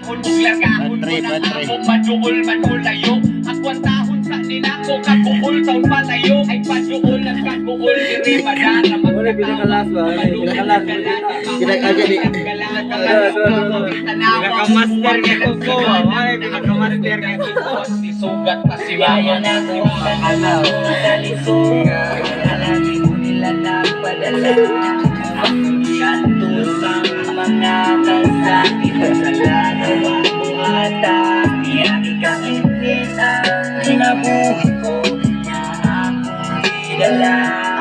Battery, battery. Paduol man o layo. Agwantahon sa ninako kaguol taon palayo. Ay paduol ang kaguol diri madara. Wala, pinakalas ba? Wala, pinakalas. Kinag-agad eh. Pinakamaster nga kuko. Wala, pinakamaster nga kuko. Sugat pa si Mama.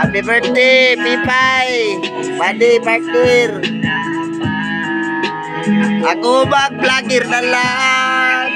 Happy birthday, Pipay! Buddy, partner! Ako ba ang vlogger na lang?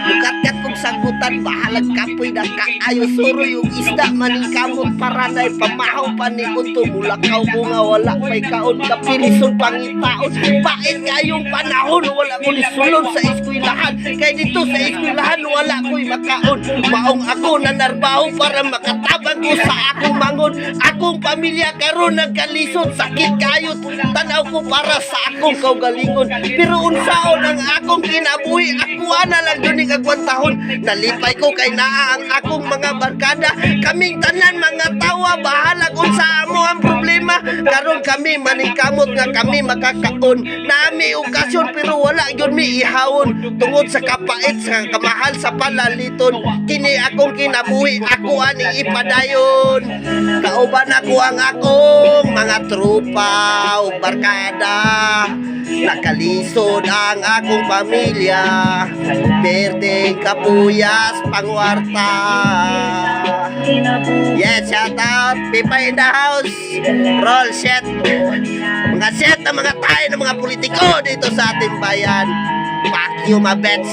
Mukat-kat kong sagutan, bahalag kapoy na kaayo suro yung isda maningkamot paranay pamahaw pa ni Unto mulakaw ko nga wala may kaon kapilisod pangitaon pait kayong panahon wala ko nisulod sa eskwelahan kay dito sa eskwelahan wala ko'y makaon maong ako nanarbaho para makatabang ko sa akong mangon akong pamilya karon nagkalisod sakit kayo tanaw ko para sa akong kaugalingon pero unsaon ang akong kinabuhi ako na lang yun ning agwantahon nalipay ko kay naa ang akong mga barkada kaming tanan mga tawa bahalag unsa amo ang problema karon kami maningkamot nga kami makakaon nami okasyon pero wala gyud mi ihawon tungod sa kapait sa kamahal sa palaliton kini akong kinabuhi ako ani ipadayon kauban ako ang akong mga tropa ug barkada nakalisod ang akong pamilya perdeng kapuyas pangwarta. Yes, shout out Pipa in the house. Roll set. Mga set ng mga tayo ng mga politiko dito sa ating bayan. Fuck you, my bets.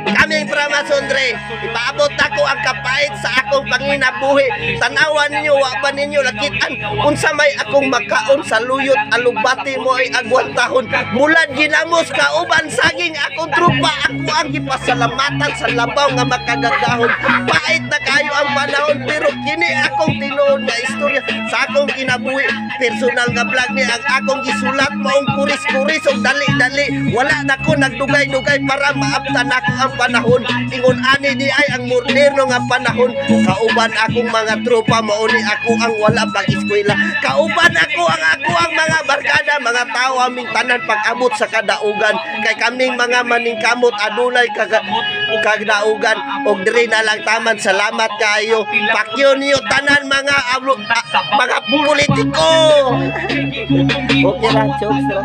Kami ang Pramasondre. Ipaabot ako ang kapait sa akong panginabuhi. Tanawan ninyo, wa ba ninyo lakitan unsa may akong makaon sa luyot alugbati mo ay agwantahon. Mulad ginamos kauban saging akong trupa ako ang gipasalamatan sa labaw nga makagagahon. Pait na kayo ang panahon pero kini akong tinuod nga istorya sa akong kinabuhi. Personal nga vlog ni ang akong gisulat maong kuris-kuris og dali-dali. Wala na ko nagdugay-dugay para maabtan ako ang panahon. Ingon ani di ay ang moderno nga panahon. Kauban akong mga tropa mauni ako ang wala pag eskwela. Kauban ako ang mga barkada, mga tao aming tanan pag-abot sa kadaugan. Kay kaming mga maningkamot adunay kadaugan og diri na lang taman. Salamat kaayo. Pakyo niyo tanan mga mga politiko. Okay lang, jokes ra.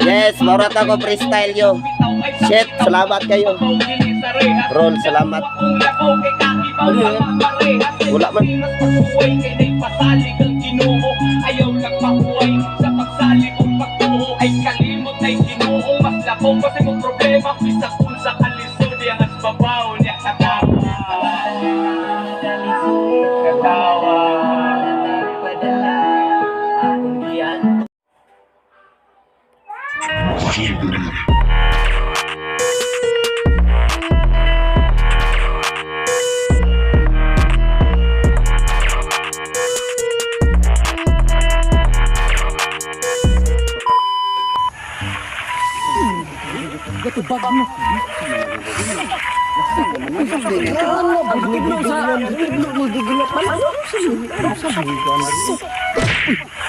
Yes, marat ako freestyle yo. Shit, salamat kayo. Roll, salamat. Ano yun? Wala man. Ayaw lang mahuway sa pagsalig o pagtuo ay kalimot ay Ginoo mas lakaw pa sa imong problema bisag unsa ka lisod yang as babaw niya katawa katawa.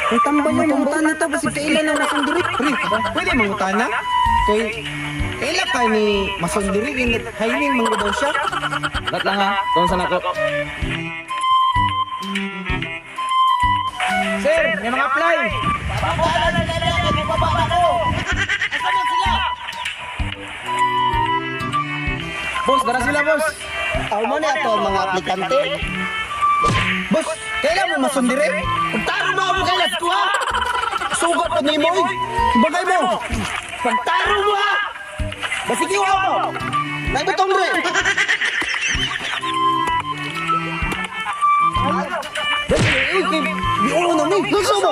Kay tambay yung mangutana ta basig kaila na masundiri. Pre, pwede mangutana? Kay kaila ka ni masundiri in hiring man daw siya. Gat lang ha, kung saan ako. Sir, may mga apply. Boss, dara sila boss. Aw mo na ato ang mga aplikante. Boss, kaila mo masundiri? Pagtaro mo ako kay Lasko ha. Sugat pa nimo oy. Bagay mo. Pagtaro mo ha. Basig iwa mo. Naibutong re. Uy, kay biulo na mi. Gusto mo?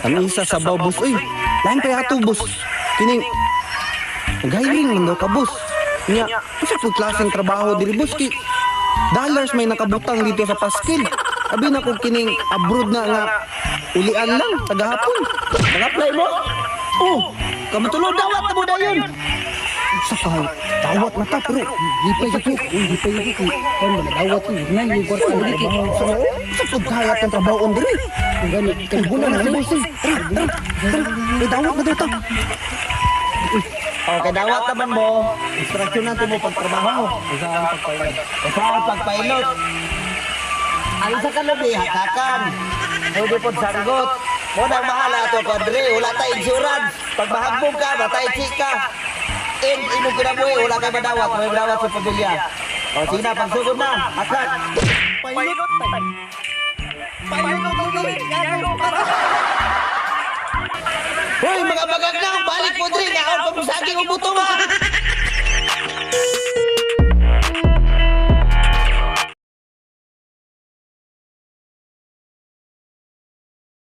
Ang isa sa baw, boss. Uy, lain pa yato, boss. Kining, nag-hiring man daw ka, boss. Nya, unsa po klaseng trabaho diri, boss? Kay dollars may nakabutang dito sa Pasquil. Abi na kung kining abroad na nga ulian lang, tagahapon. Nag-apply mo? Oh, kamatulo dawat na mo dayon. Sa ka, dawat na ta, pero lipay ko, uy, lipay ko, kung wala dawat ko, nga yung kwarta, diri kay, sa pagkayat ng trabaho on diri. Kung gani, kay bulan na boss, eh. Tara, tara, tara, may dawat na daw ta. Okay, dawat naman mo. Instruction natin mo pagtrabaho. Usahan pagpilot. Ang isa ka labi, hatakan. Pwede po sanggot. Mo nang bahala ato kadre, wala tay insurance. Pag mahagbong ka, matay chika. In imong kinabuhi, wala kay madawat, may madawat sa pamilya. O sige na, pagsugod na. Hakat. Pilot, pilot, Hoy, mga bagag na, balik po dre, ngaon pa mo sa aking ubutong ha.